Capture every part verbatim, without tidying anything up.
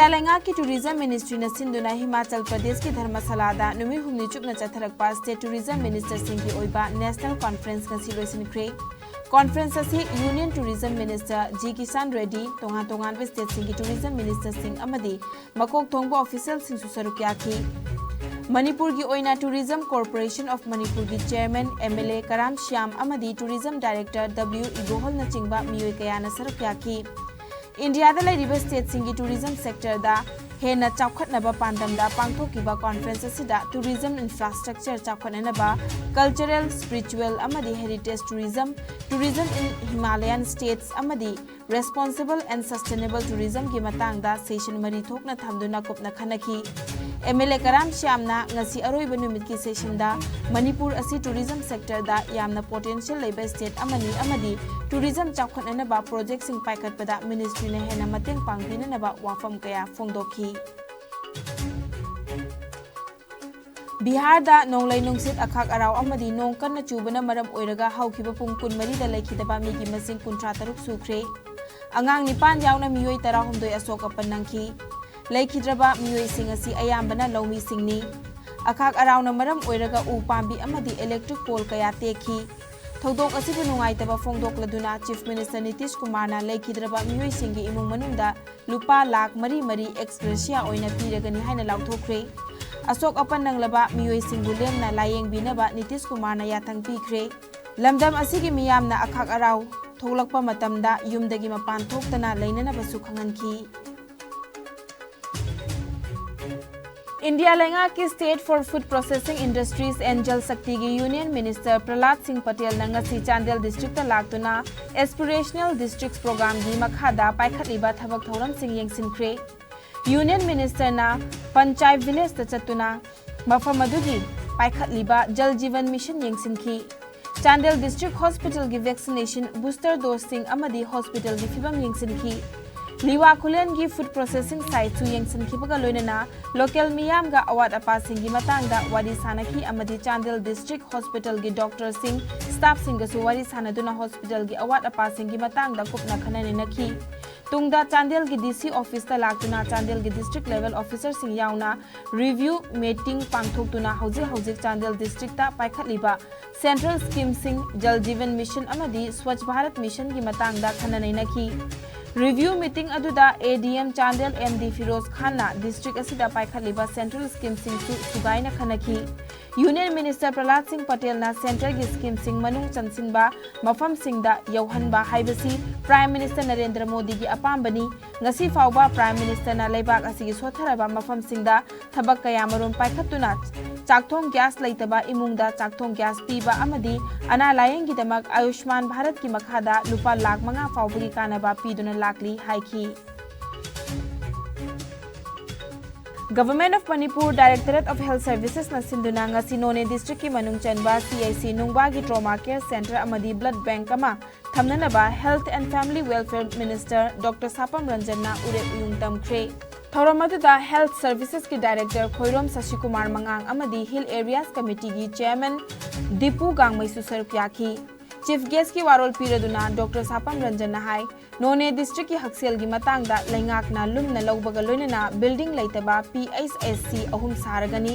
India ꯂꯩꯉꯥꯛꯀꯤ Tourism Ministryꯅ ꯁꯤꯟꯗꯨꯅ ꯍꯤꯃꯥꯆꯜ ꯄ꯭ꯔꯗꯦꯁꯀꯤ ꯙꯔꯃꯁꯥꯂꯥꯗ ꯅꯨꯃꯤꯠ ꯍꯨꯝꯅꯤ ꯆꯨꯞꯅ ꯆꯠꯊꯔꯛꯄ State Tourism Ministerꯁꯤꯡꯒꯤ ꯑꯣꯏꯕ National Conference ꯉꯁꯤ ꯂꯣꯏꯁꯤꯟꯈ꯭ꯔꯦ꯫ Conference ꯑꯁꯤ Union Tourism Minister G Kishan Reddy, ꯇꯣꯉꯥꯟ ꯇꯣꯉꯥꯟꯕ stateꯁꯤꯡꯒꯤ Tourism Ministerꯁꯤꯡ ꯑꯃꯗꯤ ꯃꯀꯣꯛ ꯊꯣꯡꯕ officialꯁꯤꯡꯁꯨ ꯁꯔꯨꯛ ꯌꯥꯈꯤ꯫ ꯃꯅꯤꯄꯨꯔꯒꯤ ꯑꯣꯏꯅ Tourism Corporation of Manipurꯒꯤ Chairman, M L A ꯀꯔꯥꯝ ꯁ꯭ꯌꯥꯝ ꯑꯃꯗꯤ Tourism Director W ꯏꯕꯣꯍꯜꯅꯆꯤꯡꯕ ꯃꯤꯑꯣꯏ ꯀꯌꯥꯅ ꯁꯔꯨꯛ ꯌꯥꯈꯤ꯫ ꯏꯟꯗꯤꯌꯥꯗ ꯂꯩꯔꯤꯕ stateꯁꯤꯡꯒꯤ tourism sectorꯗ ꯍꯦꯟꯅ ꯆꯥꯎꯈꯠꯅꯕ ꯄꯥꯟꯗꯝꯗ ꯄꯥꯡꯊꯣꯛꯈꯤꯕ conference ꯑꯁꯤꯗ tourism infrastructure ꯆꯥꯎꯈꯠꯅꯅꯕ, cultural, spiritual ꯑꯃꯗꯤ heritage tourism, tourism in Himalayan states ꯑꯃꯗꯤ responsible and sustainable tourismꯒꯤ ꯃꯇꯥꯡꯗ session ꯃꯔꯤ ꯊꯣꯛꯅ ꯊꯝꯗꯨꯅ ꯀꯨꯞꯅ ꯈꯟꯅꯈꯤ꯫ M L A ꯀꯔꯥꯝ ꯁ꯭ꯌꯥꯝꯅ ꯉꯁꯤ ꯑꯔꯣꯏꯕ ꯅꯨꯃꯤꯠꯀꯤ sessionꯗ ꯃꯅꯤꯄꯨꯔ ꯑꯁꯤ tourism sectorꯗ ꯌꯥꯝꯅ potential ꯂꯩꯕ state ꯑꯃꯅꯤ ꯑꯃꯗꯤ tourism ꯆꯥꯎꯈꯠꯅꯅꯕ projectꯁꯤꯡ ꯄꯥꯏꯈꯠꯄꯗ ministryꯅ ꯍꯦꯟꯅ ꯃꯇꯦꯡ ꯄꯥꯡꯕꯤꯅꯅꯕ ꯋꯥꯐꯝ ꯀꯌꯥ ꯐꯣꯡꯗꯣꯛꯈꯤ꯫ ꯕꯤꯍꯥꯔꯗ ꯅꯣꯡꯂꯩ ꯅꯨꯡꯁꯤꯠ, ꯑꯈꯥꯛ ꯑꯔꯥꯎ ꯑꯃꯗꯤ ꯅꯣꯡ ꯀꯟꯅ ꯆꯨꯕꯅ ꯃꯔꯝ ꯑꯣꯏꯔꯒ ꯍꯧꯈꯤꯕ ꯄꯨꯡ ꯀꯨꯟꯃꯔꯤꯗ ꯂꯩꯈꯤꯗꯕ ꯃꯤꯒꯤ ꯃꯁꯤꯡ ꯀꯨꯟꯊ꯭ꯔꯥ ꯇꯔꯨꯛ ꯁꯨꯈ꯭ꯔꯦ꯫ ꯑꯉꯥꯡ ꯅꯤꯄꯥꯟ ꯌꯥꯎꯅ ꯃꯤꯑꯣꯏ ꯇꯔꯥꯍꯨꯝꯗꯣꯏ ꯑꯁꯣꯛ ꯑꯄꯟ ꯅꯪꯈꯤ꯫ ꯂꯩꯈꯤꯗ꯭ꯔꯕ ꯃꯤꯑꯣꯏꯁꯤꯡ ꯑꯁꯤ ꯑꯌꯥꯝꯕꯅ ꯂꯧꯃꯤꯁꯤꯡꯅꯤ꯫ ꯑꯈꯥꯛ ꯑꯔꯥꯎꯅ ꯃꯔꯝ ꯑꯣꯏꯔꯒ ꯎ ꯄꯥꯝꯕꯤ ꯑꯃꯗꯤ electric pole ꯀꯌꯥ ꯇꯦꯛꯈꯤ꯫ ꯊꯧꯗꯣꯛ ꯑꯁꯤꯕꯨ ꯅꯨꯡꯉꯥꯏꯇꯕ ꯐꯣꯡꯗꯣꯛꯂꯗꯨꯅ Chief Minister ꯅꯤꯇꯤꯁ ꯀꯨꯃꯥꯔꯅ ꯂꯩꯈꯤꯗ꯭ꯔꯕ ꯃꯤꯑꯣꯏꯁꯤꯡꯒꯤ ꯏꯃꯨꯡ ꯃꯅꯨꯡꯗ ꯂꯨꯄꯥ ꯂꯥꯈ ꯃꯔꯤ ꯃꯔꯤ ex gratia ꯑꯣꯏꯅ ꯄꯤꯔꯒꯅꯤ ꯍꯥꯏꯅ ꯂꯥꯎꯊꯣꯛꯈ꯭ꯔꯦ꯫ ꯑꯁꯣꯛ ꯑꯄꯟ ꯅꯪꯂꯕ ꯃꯤꯑꯣꯏꯁꯤꯡꯕꯨ ꯂꯦꯝꯅ ꯂꯥꯌꯦꯡꯕꯤꯅꯕ ꯅꯤꯇꯤꯁ ꯀꯨꯃꯥꯔꯅ ꯌꯥꯊꯪ ꯄꯤꯈ꯭ꯔꯦ꯫ ꯂꯝꯗꯝ ꯑꯁꯤꯒꯤ ꯃꯤꯌꯥꯝꯅ ꯑꯈꯥꯛ ꯑꯔꯥꯎ ꯊꯣꯛꯂꯛꯄ ꯃꯇꯝꯗ ꯌꯨꯝꯗꯒꯤ ꯃꯄꯥꯟ ꯊꯣꯛꯇꯅ ꯂꯩꯅꯅꯕꯁꯨ ꯈꯪꯍꯟꯈꯤ꯫ ꯏꯟꯗꯤꯌꯥ ꯂꯩꯉꯥꯛꯀꯤ State for Food Processing Industries and Jal Shaktiꯒꯤ Union Minister ꯄ꯭ꯔꯍꯂꯥꯗ ꯁꯤꯡ ꯄꯇꯦꯜꯅ ꯉꯁꯤ ꯆꯥꯟꯗꯦꯜ districtꯇ ꯂꯥꯛꯇꯨꯅ Aspirational Districts Programꯒꯤ ꯃꯈꯥꯗ ꯄꯥꯏꯈꯠꯂꯤꯕ ꯊꯕꯛ ꯊꯧꯔꯝꯁꯤꯡ ꯌꯦꯡꯁꯤꯟꯈ꯭ꯔꯦ꯫ Union Ministerꯅ Panchayat Villageꯇ ꯆꯠꯇꯨꯅ ꯃꯐꯝ ꯑꯗꯨꯒꯤ ꯄꯥꯏꯈꯠꯂꯤꯕ Jal Jeevan Mission ꯌꯦꯡꯁꯤꯟꯈꯤ꯫ ꯆꯥꯟꯗꯦꯜ District Hospitalꯒꯤ vaccination booster doseꯁꯤꯡ ꯑꯃꯗꯤ hospitalꯒꯤ ꯐꯤꯕꯝ ꯌꯦꯡꯁꯤꯟꯈꯤ꯫ ꯂꯤꯋꯥ ꯈꯨꯂꯦꯟꯒꯤ food processing siteꯁꯨ ꯌꯦꯡꯁꯤꯟꯈꯤꯕꯒ ꯂꯣꯏꯅꯅ local ꯃꯤꯌꯥꯝꯒ ꯑꯋꯥꯠ ꯑꯄꯥꯁꯤꯡꯒꯤ ꯃꯇꯥꯡꯗ ꯋꯥꯔꯤ ꯁꯥꯅꯈꯤ ꯑꯃꯗꯤ ꯆꯥꯟꯗꯦꯜ District Hospitalꯒꯤ doctorꯁꯤꯡ, staffꯁꯤꯡꯒꯁꯨ ꯋꯥꯔꯤ ꯁꯥꯅꯗꯨꯅ hospitalꯒꯤ ꯑꯋꯥꯠ ꯑꯄꯥꯁꯤꯡꯒꯤ ꯃꯇꯥꯡꯗ ꯀꯨꯞꯅ ꯈꯟꯅ ꯅꯩꯅꯈꯤ꯫ ꯇꯨꯡꯗ ꯆꯥꯟꯗꯦꯜꯒꯤ D C officeꯇ ꯂꯥꯛꯇꯨꯅ ꯆꯥꯟꯗꯦꯜꯒꯤ district level officerꯁꯤꯡ ꯌꯥꯎꯅ review meeting ꯄꯥꯡꯊꯣꯛꯇꯨꯅ ꯍꯧꯖꯤꯛ ꯍꯧꯖꯤꯛ Chandel districtꯇ ꯄꯥꯏꯈꯠꯂꯤꯕ central schemeꯁꯤꯡ, Jal Jeevan Mission ꯑꯃꯗꯤ Swachh Bharat Missionꯒꯤ ꯃꯇꯥꯡꯗ ꯈꯟꯅ ꯅꯩꯅꯈꯤ꯫ Review meeting ꯑꯗꯨꯗ A D M Chandel M D Firoz Khan district ꯑꯁꯤꯗ ꯄꯥꯏꯈꯠꯂꯤꯕ central schemeꯁꯤꯡꯁꯨ ꯁꯨꯒꯥꯏꯅ ꯈꯟꯅꯈꯤ꯫ Union Minister ꯄ꯭ꯔꯍꯂꯥꯗ ꯁꯤꯡ ꯄꯇꯦꯜꯅ centreꯒꯤ schemeꯁꯤꯡ ꯃꯅꯨꯡ ꯆꯟꯁꯤꯟꯕ ꯃꯐꯝꯁꯤꯡꯗ ꯌꯧꯍꯟꯕ ꯍꯥꯏꯕꯁꯤ Prime Minister ꯅꯔꯦꯟꯗ꯭ꯔ ꯃꯣꯗꯤꯒꯤ ꯑꯄꯥꯝꯕꯅꯤ꯫ ꯉꯁꯤ ꯐꯥꯎꯕ Prime Ministerꯅ ꯂꯩꯕꯥꯛ ꯑꯁꯤꯒꯤ ꯁꯣꯠꯊꯔꯕ ꯃꯐꯝꯁꯤꯡꯗ ꯊꯕꯛ ꯀꯌꯥꯃꯔꯨꯝ ꯄꯥꯏꯈꯠꯇꯨꯅ ꯆꯥꯛꯊꯣꯡ gas ꯂꯩꯇꯕ ꯏꯃꯨꯡꯗ ꯆꯥꯛꯊꯣꯡ gas ꯄꯤꯕ ꯑꯃꯗꯤ ꯑꯅꯥ ꯂꯥꯌꯦꯡꯒꯤꯗꯃꯛ ꯑꯌꯨꯁꯃꯥꯟ ꯚꯥꯔꯠꯀꯤ ꯃꯈꯥꯗ ꯂꯨꯄꯥ ꯂꯥꯈ ꯃꯉꯥ ꯐꯥꯎꯕꯒꯤ ꯀꯥꯟꯅꯕ ꯄꯤꯗꯨꯅ ꯂꯥꯛꯂꯤ ꯍꯥꯏꯈꯤ꯫ Government of Manipur Directorate of Health Servicesꯅ ꯁꯤꯟꯗꯨꯅ ꯉꯁꯤ ꯅꯣꯅꯦ districtꯀꯤ ꯃꯅꯨꯡ ꯆꯟꯕ C H C ꯅꯨꯡꯕꯥꯒꯤ trauma care centre ꯑꯃꯗꯤ blood bank ꯑꯃ ꯊꯝꯅꯅꯕ Health and Family Welfare Minister Doctor ꯁꯥꯄꯝ ꯔꯟꯖꯟꯅ ꯎꯔꯦꯞ ꯎꯌꯨꯡ ꯇꯝꯈ꯭ꯔꯦ꯫ ꯊꯧꯔꯝ ꯑꯗꯨꯗ Health Servicesꯀꯤ Director ꯈꯣꯏꯔꯣꯝ ꯁꯁꯤꯀꯨꯃꯥꯔ ꯃꯉꯥꯡ ꯑꯃꯗꯤ Hill Areas Committeeꯒꯤ Chairman ꯗꯤꯄꯨ ꯒꯥꯡꯃꯩꯁꯨ ꯁꯔꯨꯛ ꯌꯥꯈꯤ꯫ Chief guestꯀꯤ ꯋꯥꯔꯣꯜ ꯄꯤꯔꯗꯨꯅ Doctor ꯁꯥꯄꯝ ꯔꯟꯖꯟꯅ ꯍꯥꯏ, ꯅꯣꯅꯦ districtꯀꯤ ꯍꯛꯁꯦꯜꯒꯤ ꯃꯇꯥꯡꯗ ꯂꯩꯉꯥꯛꯅ ꯂꯨꯝꯅ ꯂꯧꯕꯒ ꯂꯣꯏꯅꯅ building ꯂꯩꯇꯕ P H S C ꯑꯍꯨꯝ ꯁꯥꯔꯒꯅꯤ,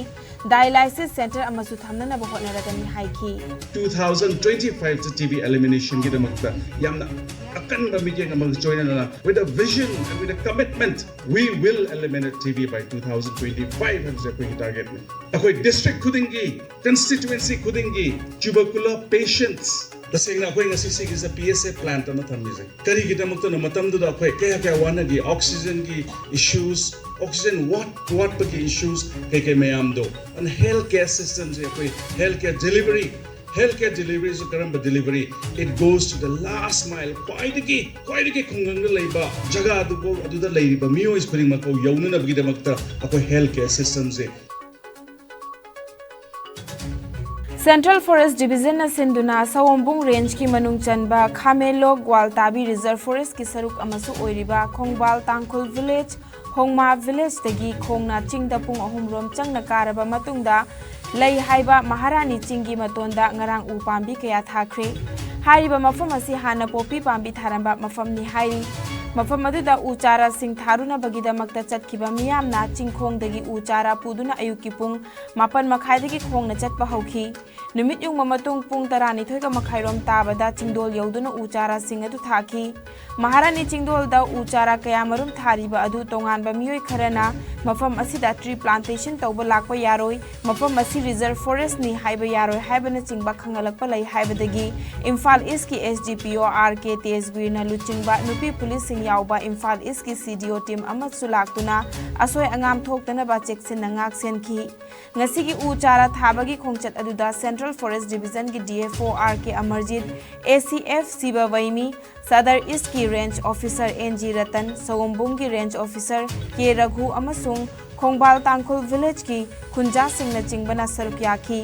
dialysis centre ꯑꯃꯁꯨ ꯊꯝꯅꯅꯕ ꯍꯣꯠꯅꯔꯒꯅꯤ ꯍꯥꯏꯈꯤ꯫ Two thousand twenty-five ꯇ T B eliminationꯒꯤꯗꯃꯛꯇ ꯌꯥꯝꯅ ꯑꯀꯟꯕ ꯃꯤꯠꯌꯦꯡ ꯑꯃꯒ ꯆꯣꯏꯅꯅ with a vision and with a commitment we will eliminate T B by two thousand twenty-five ꯍꯥꯏꯕꯁꯦ ꯑꯩꯈꯣꯏꯒꯤ targetꯅꯤ꯫ ꯑꯩꯈꯣꯏ district ꯈꯨꯗꯤꯡꯒꯤ, constituency ꯈꯨꯗꯤꯡꯒꯤ tubercular patients, ꯇꯁꯦꯡꯅ ꯑꯩꯈꯣꯏ ꯉꯁꯤ ꯁꯤꯒꯤꯁꯦ P S A plant ꯑꯃ ꯊꯝꯃꯤꯁꯦ ꯀꯔꯤꯒꯤꯗꯃꯛꯇꯅꯣ? ꯃꯇꯝꯗꯨꯗ ꯑꯩꯈꯣꯏ ꯀꯌꯥ ꯀꯌꯥ ꯋꯥꯅꯈꯤ, oxygenꯒꯤ issues, oxygen ꯋꯥꯠ ꯋꯥꯠꯄꯒꯤ issues ꯀꯩꯀꯩ ꯃꯌꯥꯝꯗꯣ꯫ ꯑꯗꯨꯅ health care systemꯁꯦ ꯑꯩꯈꯣꯏ health care delivery, health care deliveryꯁꯨ ꯀꯔꯝꯕ delivery? It goes to the last mile, ꯈ꯭ꯋꯥꯏꯗꯒꯤ ꯈ꯭ꯋꯥꯏꯗꯒꯤ ꯈꯨꯡꯒꯪꯗ ꯂꯩꯕ ꯖꯒꯥꯗꯨꯐꯥꯎ, ꯑꯗꯨꯗ ꯂꯩꯔꯤꯕ ꯃꯤꯑꯣꯏ ꯈꯨꯗꯤꯡꯃꯛꯐꯥꯎ ꯌꯧꯅꯅꯕꯒꯤꯗꯃꯛꯇ ꯑꯩꯈꯣꯏ health care systemꯁꯦ꯫ Central Forest Divisionꯅ ꯁꯤꯟꯗꯨꯅ ꯁꯑꯣꯝꯕꯨꯡ rangeꯀꯤ ꯃꯅꯨꯡ ꯆꯟꯕ ꯈꯥꯃꯦꯟꯂꯣꯛ ꯒ꯭ꯋꯥꯜꯇꯥꯕꯤ reserve forestꯀꯤ ꯁꯔꯨꯛ ꯑꯃꯁꯨ ꯑꯣꯏꯔꯤꯕ ꯈꯣꯡꯕꯥꯜ ꯇꯥꯡꯈꯨꯜ village, ꯍꯣꯡꯃꯥ villageꯇꯒꯤ ꯈꯣꯡꯅ ꯆꯤꯡꯗ ꯄꯨꯡ ꯑꯍꯨꯝ ꯔꯣꯝ ꯆꯪꯅ ꯀꯥꯔꯕ ꯃꯇꯨꯡꯗ ꯂꯩ ꯍꯥꯏꯕ ꯃꯍꯥꯔꯥꯅꯤ ꯆꯤꯡꯒꯤ ꯃꯇꯣꯟꯗ ꯉꯔꯥꯡ ꯎ ꯄꯥꯝꯕꯤ ꯀꯌꯥ ꯊꯥꯈ꯭ꯔꯦ꯫ ꯍꯥꯏꯔꯤꯕ ꯃꯐꯝ ꯑꯁꯤ ꯍꯥꯟꯅ ꯄꯣꯄꯤ ꯄꯥꯝꯕꯤ ꯊꯥꯔꯝꯕ ꯃꯐꯝꯅꯤ ꯍꯥꯏꯔꯤ꯫ ꯃꯐꯝ ꯑꯗꯨꯗ ꯎ ꯆꯥꯔꯥꯁꯤꯡ ꯊꯥꯔꯨꯅꯕꯒꯤꯗꯃꯛꯇ ꯆꯠꯈꯤꯕ ꯃꯤꯌꯥꯝꯅ ꯆꯤꯡꯈꯣꯡꯗꯒꯤ ꯎ ꯆꯥꯔꯥ ꯄꯨꯗꯨꯅ ꯑꯌꯨꯛꯀꯤ ꯄꯨꯡ ꯃꯥꯄꯟ ꯃꯈꯥꯏꯗꯒꯤ ꯈꯣꯡꯅ ꯆꯠꯄ ꯍꯧꯈꯤ꯫ ꯅꯨꯃꯤꯠ ꯌꯨꯡꯕ ꯃꯇꯨꯡ ꯄꯨꯡ ꯇꯔꯥꯅꯤꯊꯣꯏꯒ ꯃꯈꯥꯏꯔꯣꯝ ꯇꯥꯕꯗ ꯆꯤꯡꯗꯣꯜ ꯌꯧꯗꯨꯅ ꯎ ꯆꯥꯔꯥꯁꯤꯡ ꯑꯗꯨ ꯊꯥꯈꯤ꯫ ꯃꯍꯥꯔꯥꯅꯤ ꯆꯤꯡꯗꯣꯜꯗ ꯎ ꯆꯥꯔꯥ ꯀꯌꯥꯃꯔꯨꯝ ꯊꯥꯔꯤꯕ ꯑꯗꯨ ꯇꯣꯉꯥꯟꯕ ꯃꯤꯑꯣꯏ ꯈꯔꯅ ꯃꯐꯝ ꯑꯁꯤꯗ tree plantation ꯇꯧꯕ ꯂꯥꯛꯄ ꯌꯥꯔꯣꯏ, ꯃꯐꯝ ꯑꯁꯤ reserve forest ꯅꯤ ꯍꯥꯏꯕ ꯌꯥꯔꯣꯏ ꯍꯥꯏꯕꯅꯆꯤꯡꯕ ꯈꯪꯍꯜꯂꯛꯄ ꯂꯩ ꯍꯥꯏꯕꯗꯒꯤ ꯏꯝꯐꯥꯜ ꯏꯁꯀꯤ S D P O R K ꯇꯦꯖꯕꯤꯔꯅ ꯂꯨꯆꯤꯡꯕ ꯅꯨꯄꯤ ꯄꯨꯂꯤꯁꯁꯤꯡ ꯌꯥꯎꯕ ꯏꯝꯐꯥꯜ ꯏꯁꯀꯤ C D O team ꯑꯃꯁꯨ ꯂꯥꯛꯇꯨꯅ ꯑꯁꯣꯏ ꯑꯉꯥꯝ ꯊꯣꯛꯇꯅꯕ ꯆꯦꯛꯁꯤꯟꯅ ꯉꯥꯛ ꯁꯦꯟꯈꯤ꯫ ꯉꯁꯤꯒꯤ ꯎ ꯆꯥꯔꯥ ꯊꯥꯕꯒꯤ ꯈꯣꯡꯆꯠ ꯑꯗꯨꯗ Central Forest Division ꯒꯤ D F O R K Amarjeet, A C F ꯁꯤꯕꯚꯩꯃꯤ, Sadar ꯏꯁꯀꯤ range officer N G Ratan, ꯁꯑꯣꯝꯕꯨꯡꯒꯤ range officer K ꯔꯘꯨ ꯑꯃꯁꯨꯡ ꯈꯣꯡꯕꯥꯜ ꯇꯥꯡꯈꯨꯜ village ꯀꯤ ꯈꯨꯟꯖꯥꯁꯤꯡꯅꯆꯤꯡꯕꯅ ꯁꯔꯨꯛ ꯌꯥꯈꯤ꯫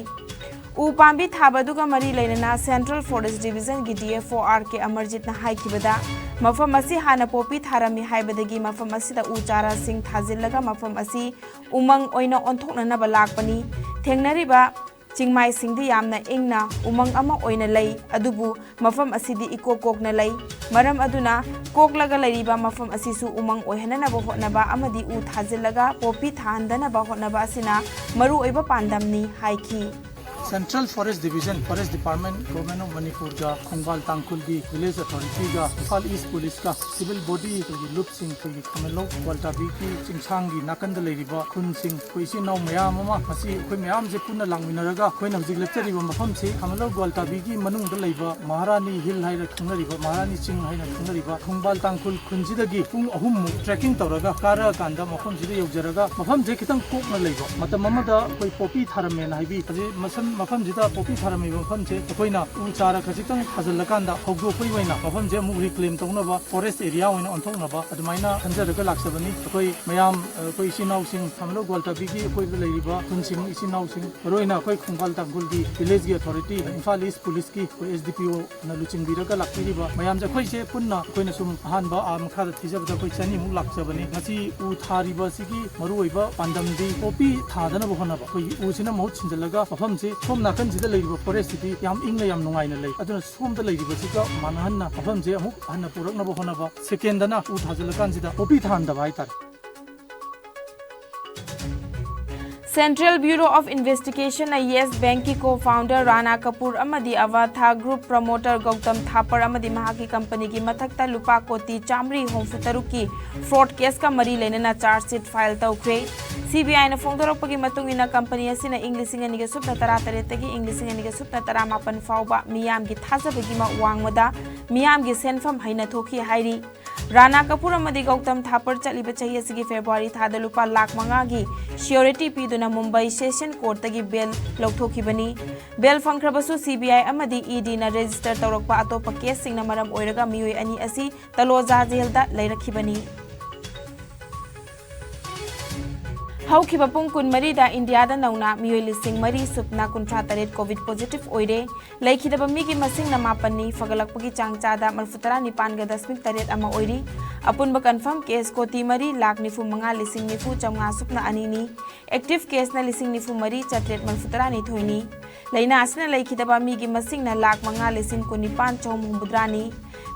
ꯎ ꯄꯥꯝꯕꯤ ꯊꯥꯕ ꯑꯗꯨꯒ ꯃꯔꯤ ꯂꯩꯅꯅ Central Forest Division ꯒꯤ D F O R K ꯑꯃꯔꯖꯤꯠꯅ ꯍꯥꯏꯈꯤꯕꯗ, ꯃꯐꯝ ꯑꯁꯤ ꯍꯥꯟꯅ ꯄꯣꯄꯤ ꯊꯥꯔꯝꯃꯤ ꯍꯥꯏꯕꯗꯒꯤ ꯃꯐꯝ ꯑꯁꯤꯗ ꯎ ꯆꯥꯔꯥꯁꯤꯡ ꯊꯥꯖꯤꯜꯂꯒ ꯃꯐꯝ ꯑꯁꯤ ꯎꯃꯪ ꯑꯣꯏꯅ ꯑꯣꯟꯊꯣꯛꯅꯅꯕ ꯂꯥꯛꯄꯅꯤ꯫ ꯊꯦꯡꯅꯔꯤꯕ ꯆꯤꯡꯃꯥꯏꯁꯤꯡꯗꯤ ꯌꯥꯝꯅ ꯏꯪꯅ ꯎꯃꯪ ꯑꯃ ꯑꯣꯏꯅ ꯂꯩ, ꯑꯗꯨꯕꯨ ꯃꯐꯝ ꯑꯁꯤꯗꯤ ꯏꯀꯣꯛ ꯀꯣꯛꯅ ꯂꯩ꯫ ꯃꯔꯝ ꯑꯗꯨꯅ ꯀꯣꯛꯂꯒ ꯂꯩꯔꯤꯕ ꯃꯐꯝ ꯑꯁꯤꯁꯨ ꯎꯃꯪ ꯑꯣꯏꯍꯟꯅꯅꯕ ꯍꯣꯠꯅꯕ ꯑꯃꯗꯤ ꯎ ꯊꯥꯖꯤꯜꯂꯒ ꯄꯣꯄꯤ ꯊꯥꯍꯟꯗꯅꯕ ꯍꯣꯠꯅꯕ ꯑꯁꯤꯅ ꯃꯔꯨꯑꯣꯏꯕ ꯄꯥꯟꯗꯝꯅꯤ ꯍꯥꯏꯈꯤ꯫ Central Forest Division, Forest Department, Government of ꯃꯅꯤꯄꯨꯔꯒ ꯈꯣꯡꯕꯥꯜ ꯇꯥꯡꯈꯨꯜꯒꯤ village authority ꯒ ꯏꯝꯐꯥꯜ East Police ꯀ civil body ꯑꯩꯈꯣꯏꯒꯤ ꯂꯨꯞꯁꯤꯡ, ꯑꯩꯈꯣꯏꯒꯤ ꯈꯥꯃꯦꯟꯂꯣꯛ ꯒ꯭ꯋꯥꯜꯇꯥꯕꯤꯒꯤ ꯆꯤꯡꯁꯥꯡꯒꯤ ꯅꯥꯀꯟꯗ ꯂꯩꯔꯤꯕ ꯈꯨꯟꯁꯤꯡ, ꯑꯩꯈꯣꯏ ꯏꯆꯤꯟ ꯏꯅꯥꯎ ꯃꯌꯥꯝ ꯑꯃ, ꯉꯁꯤ ꯑꯩꯈꯣꯏ ꯃꯌꯥꯝꯁꯦ ꯄꯨꯟꯅ ꯂꯥꯛꯃꯤꯟꯅꯔꯒ ꯑꯩꯈꯣꯏꯅ ꯍꯧꯖꯤꯛ ꯂꯦꯞꯆꯔꯤꯕ ꯃꯐꯝꯁꯤ ꯈꯥꯃꯦꯟꯂꯣꯛ ꯒ꯭ꯋꯥꯜꯇꯥꯕꯤꯒꯤ ꯃꯅꯨꯡꯗ ꯂꯩꯕ ꯃꯍꯥꯔꯥꯅꯤ Hill ꯍꯥꯏꯅ ꯈꯪꯅꯔꯤꯕ, ꯃꯍꯥꯔꯥꯅꯤ ꯆꯤꯡ ꯍꯥꯏꯅ ꯈꯪꯅꯔꯤꯕ ꯈꯣꯡꯕꯥꯜ ꯇꯥꯡꯈꯨꯜ ꯈꯨꯟꯁꯤꯗꯒꯤ ꯄꯨꯡ ꯑꯍꯨꯝꯃꯨꯛ trekking ꯇꯧꯔꯒ ꯀꯥꯔꯛꯑꯀꯥꯟꯗ ꯃꯐꯝꯁꯤꯗ ꯌꯧꯖꯔꯒ, ꯃꯐꯝꯁꯦ ꯈꯤꯇꯪ ꯀꯣꯛꯅ ꯂꯩꯕ, ꯃꯇꯝ ꯑꯃꯗ ꯑꯩꯈꯣꯏ ꯄꯣꯄꯤ ꯊꯥꯔꯝꯃꯦꯅ ꯍꯥꯏꯕꯤ꯫ ꯍꯧꯖꯤꯛ ꯃꯁꯝ-, ꯃꯐꯝꯁꯤꯗ ꯄꯣꯄꯤ ꯊꯥꯔꯝꯃꯤꯕ ꯃꯐꯝꯁꯦ ꯑꯩꯈꯣꯏꯅ ꯎ ꯆꯥꯔ ꯈꯖꯤꯛꯇꯪ ꯊꯥꯖꯤꯜꯂꯀꯥꯟꯗ ꯍꯧꯗꯣꯛꯄꯒꯤ ꯑꯣꯏꯅ ꯃꯐꯝꯁꯦ ꯑꯃꯨꯛ reclaim ꯇꯧꯅꯕ forest area ꯑꯣꯏꯅ ꯑꯣꯟꯊꯣꯛꯅꯕ ꯑꯗꯨꯃꯥꯏꯅ ꯈꯟꯖꯔꯒ ꯂꯥꯛꯆꯕꯅꯤ꯫ ꯑꯩꯈꯣꯏ ꯃꯌꯥꯝ, ꯑꯩꯈꯣꯏ ꯏꯆꯤꯟ ꯏꯅꯥꯎꯁꯤꯡ, ꯈꯥꯃꯦꯟꯂꯣꯛ ꯒ꯭ꯋꯥꯜꯇꯥꯕꯤꯒꯤ ꯑꯀꯣꯏꯕꯗ ꯂꯩꯔꯤꯕ ꯈꯨꯟꯁꯤꯡ, ꯏꯆꯤꯟ ꯏꯅꯥꯎꯁꯤꯡ, ꯃꯔꯨꯑꯣꯏꯅ ꯑꯩꯈꯣꯏ ꯈꯣꯡꯕꯥꯜ ꯇꯥꯡꯈꯨꯜꯒꯤ village ꯀꯤ authority, ꯏꯝꯐꯥꯜ East Police ꯀꯤ ꯑꯩꯈꯣꯏ S D P O ꯅ ꯂꯨꯆꯤꯡꯕꯤꯔꯒ ꯂꯥꯛꯄꯤꯔꯤꯕ ꯃꯌꯥꯝꯁꯦ, ꯑꯩꯈꯣꯏꯁꯦ ꯄꯨꯟꯅ ꯑꯩꯈꯣꯏꯅ ꯁꯨꯝ ꯑꯍꯥꯟꯕ, ꯑꯥ, ꯃꯈꯥꯗ ꯊꯤꯖꯕꯗ ꯑꯩꯈꯣꯏ ꯆꯅꯤꯃꯨꯛ ꯂꯥꯛꯆꯕꯅꯤ꯫ ꯉꯁꯤ ꯎ ꯊꯥꯔꯤꯕ ꯑꯁꯤꯒꯤ ꯃꯔꯨꯑꯣꯏꯕ ꯄꯥꯟꯗꯝꯗꯤ ꯄꯣꯄꯤ ꯊꯥꯗꯅꯕ ꯍꯣꯠꯅꯕ, ꯑꯩꯈꯣꯏꯒꯤ ꯎꯁꯤꯅ ꯃꯍꯨꯠ ꯁꯤꯟꯖꯤꯜꯂꯒ ꯃꯐꯝꯁꯤ ꯁꯣꯝ ꯅꯥꯀꯟꯁꯤꯗ ꯂꯩꯔꯤꯕ ꯐꯣꯔꯦꯁꯁꯤꯗꯤ ꯌꯥꯝ ꯏꯪꯅ ꯌꯥꯝ ꯅꯨꯡꯉꯥꯏꯅ ꯂꯩ꯫ ꯑꯗꯨꯅ ꯁꯣꯝꯗ ꯂꯩꯔꯤꯕꯁꯤꯒ ꯃꯥꯟꯅꯍꯟꯅ ꯃꯐꯝꯁꯦ ꯑꯃꯨꯛ ꯍꯟꯅ ꯄꯨꯔꯛꯅꯕ ꯍꯣꯠꯅꯕ, ꯁꯦꯀꯦꯟꯗꯅ ꯎ ꯊꯥꯖꯤꯜꯂꯀꯥꯟꯁꯤꯗ ꯄꯣꯄꯤ ꯊꯥꯍꯟꯗꯕ ꯍꯥꯏꯇꯥꯔꯦ꯫ Central Bureau of Investigation ꯅ Yes Bank ꯀꯤ co-founder ꯔꯥꯅꯥ ꯀꯄꯨꯔ ꯑꯃꯗꯤ ꯑꯚꯥꯊꯥ Group promoter ꯒꯧꯇꯝ ꯊꯥꯄꯔ ꯑꯃꯗꯤ ꯃꯍꯥꯛꯀꯤ ꯀꯝꯄꯅꯤꯒꯤ ꯃꯊꯛꯇ ꯂꯨꯄꯥ ꯀꯣꯇꯤ ꯆꯥꯃꯔꯤ ꯍꯨꯝꯐꯨ ꯇꯔꯨꯛꯀꯤ fraud case ꯀ ꯃꯔꯤ ꯂꯩꯅꯅ charge sheet file ꯇꯧꯈ꯭ꯔꯦ꯫ C B I ꯅ ꯐꯣꯡꯗꯣꯔꯛꯄꯒꯤ ꯃꯇꯨꯡ ꯏꯟꯅ, ꯀꯝꯄꯅꯤ ꯑꯁꯤꯅ ꯏꯪ ꯂꯤꯁꯤꯡ ꯑꯅꯤꯒ ꯁꯨꯞꯅ ꯇꯔꯥ ꯇꯔꯦꯠꯇꯒꯤ ꯏꯪ ꯂꯤꯁꯤꯡ ꯑꯅꯤꯒ ꯁꯨꯞꯅ ꯇꯔꯥ ꯃꯥꯄꯟ ꯐꯥꯎꯕ ꯃꯤꯌꯥꯝꯒꯤ ꯊꯥꯖꯕꯒꯤ ꯃ-, ꯋꯥꯡꯃꯗ ꯃꯤꯌꯥꯝꯒꯤ ꯁꯦꯟꯐꯝ ꯍꯩꯅ ꯊꯣꯛꯈꯤ ꯍꯥꯏꯔꯤ꯫ ꯔꯥꯅꯥ ꯀꯄꯨꯔ ꯑꯃꯗꯤ ꯒꯧꯇꯝ ꯊꯥꯄꯔ ꯆꯠꯂꯤꯕ ꯆꯍꯤ ꯑꯁꯤꯒꯤ ꯐꯦꯕ꯭ꯔꯨꯋꯥꯔꯤ ꯊꯥꯗ ꯂꯨꯄꯥ ꯂꯥꯈ ꯃꯉꯥꯒꯤ surety ꯄꯤꯗꯨꯅ ꯃꯨꯝꯕꯥꯏ Session Court ꯇꯒꯤ bail ꯂꯧꯊꯣꯛꯈꯤꯕꯅꯤ꯫ Bail ꯐꯪꯈ꯭ꯔꯕꯁꯨ, C B I ꯑꯃꯗꯤ E D ꯅ register ꯇꯧꯔꯛꯄ ꯑꯇꯣꯞꯄ case ꯁꯤꯡꯅ ꯃꯔꯝ ꯑꯣꯏꯔꯒ ꯃꯤꯑꯣꯏ ꯑꯅꯤ ꯑꯁꯤ ꯇꯂꯣꯖꯥ ꯖꯦꯜꯗ ꯂꯩꯔꯛꯈꯤꯕꯅꯤ꯫ ꯍꯧꯈꯤꯕ ꯄꯨꯡ ꯀꯨꯟꯃꯔꯤꯗ ꯏꯟꯗꯤꯌꯥꯗ ꯅꯧꯅ ꯃꯤꯑꯣꯏ ꯂꯤꯁꯤꯡ ꯃꯔꯤ ꯁꯨꯞꯅ ꯀꯨꯟꯊ꯭ꯔꯥ ꯇꯔꯦꯠ COVID positive ꯑꯣꯏꯔꯦ꯫ ꯂꯩꯈꯤꯗꯕ ꯃꯤꯒꯤ ꯃꯁꯤꯡꯅ ꯃꯥꯄꯟꯅꯤ, ꯐꯒꯠꯂꯛꯄꯒꯤ ꯆꯥꯡ ꯆꯥꯗ ꯃꯔꯤꯐꯨ ꯇꯔꯥ ꯅꯤꯄꯥꯟꯒ ꯗꯁꯃꯤꯛ ꯇꯔꯦꯠ ꯑꯃ ꯑꯣꯏꯔꯤ꯫ ꯑꯄꯨꯟꯕ confirm case ꯀꯣꯇꯤ ꯃꯔꯤ ꯂꯥꯈ ꯅꯤꯐꯨ ꯃꯉꯥ ꯂꯤꯁꯤꯡ ꯅꯤꯐꯨ ꯆꯥꯝꯃꯉꯥ ꯁꯨꯞꯅ ꯑꯅꯤꯅꯤ꯫ Active case ꯅ ꯂꯤꯁꯤꯡ ꯅꯤꯐꯨ ꯃꯔꯤ ꯆꯥꯇ꯭ꯔꯦꯠ ꯃꯔꯤꯐꯨ ꯇꯔꯥꯅꯤꯊꯣꯏꯅꯤ꯫ ꯂꯥꯏꯅꯥ ꯑꯁꯤꯅ ꯂꯩꯈꯤꯗꯕ ꯃꯤꯒꯤ ꯃꯁꯤꯡꯅ ꯂꯥꯈ ꯃꯉꯥ ꯂꯤꯁꯤꯡ ꯀꯨꯟꯅꯤꯄꯥꯟ ꯆꯍꯨꯝ ꯍꯨꯝꯐꯨꯇꯔꯥꯅꯤ꯫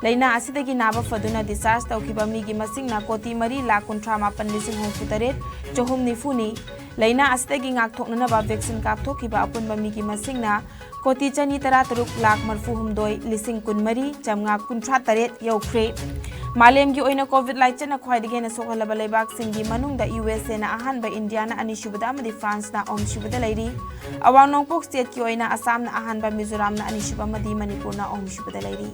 ꯂꯥꯏꯅꯥ ꯑꯁꯤꯗꯒꯤ ꯅꯥꯕ ꯐꯗꯨꯅ discharge ꯇꯧꯈꯤꯕ ꯃꯤꯒꯤ ꯃꯁꯤꯡꯅ ꯀꯣꯇꯤ ꯃꯔꯤ ꯂꯥꯈ ꯀꯨꯟꯊ꯭ꯔꯥ ꯃꯥꯄꯟ ꯂꯤꯁꯤꯡ ꯍꯨꯝꯐꯨ ꯇꯔꯦꯠ ꯆꯍꯨꯝ ꯅꯤꯐꯨꯅꯤ꯫ ꯂꯥꯏꯅꯥ ꯑꯁꯤꯗꯒꯤ ꯉꯥꯛꯊꯣꯛꯅꯅꯕ vaccine ꯀꯥꯞꯊꯣꯛꯈꯤꯕ ꯑꯄꯨꯟꯕ ꯃꯤꯒꯤ ꯃꯁꯤꯡꯅ ꯀꯣꯇꯤ ꯆꯅꯤ ꯇꯔꯥ ꯇꯔꯨꯛ ꯂꯥꯈ ꯃꯔꯤꯐꯨ ꯍꯨꯝꯗꯣꯏ ꯂꯤꯁꯤꯡ ꯀꯨꯟ ꯃꯔꯤ ꯆꯥꯝꯃꯉꯥ ꯀꯨꯟꯊ꯭ꯔꯥ ꯇꯔꯦꯠ ꯌꯧꯈ꯭ꯔꯦ꯫ ꯃꯥꯂꯦꯝꯒꯤ ꯑꯣꯏꯅ COVID ꯂꯥꯏꯆꯠꯅ ꯈ꯭ꯋꯥꯏꯗꯒꯤ ꯍꯦꯟꯅ ꯁꯣꯛꯍꯜꯂꯕ ꯂꯩꯕꯥꯛꯁꯤꯡꯒꯤ ꯃꯅꯨꯡꯗ U S A ꯅ ꯑꯍꯥꯟꯕ, ꯏꯟꯗꯤꯌꯥꯅ ꯑꯅꯤꯁꯨꯕꯗ ꯑꯃꯗꯤ ꯐ꯭ꯔꯥꯟꯁꯅ ꯑꯍꯨꯝꯁꯨꯕꯗ ꯂꯩꯔꯤ꯫ ꯑꯋꯥꯡ ꯅꯣꯡꯄꯣꯛ state ꯀꯤ ꯑꯣꯏꯅ ꯑꯁꯥꯝꯅ ꯑꯍꯥꯟꯕ, ꯃꯤꯖꯣꯔꯥꯝꯅ ꯑꯅꯤꯁꯨꯕ ꯑꯃꯗꯤ ꯃꯅꯤꯄꯨꯔꯅ ꯑꯍꯨꯝꯁꯨꯕꯗ ꯂꯩꯔꯤ꯫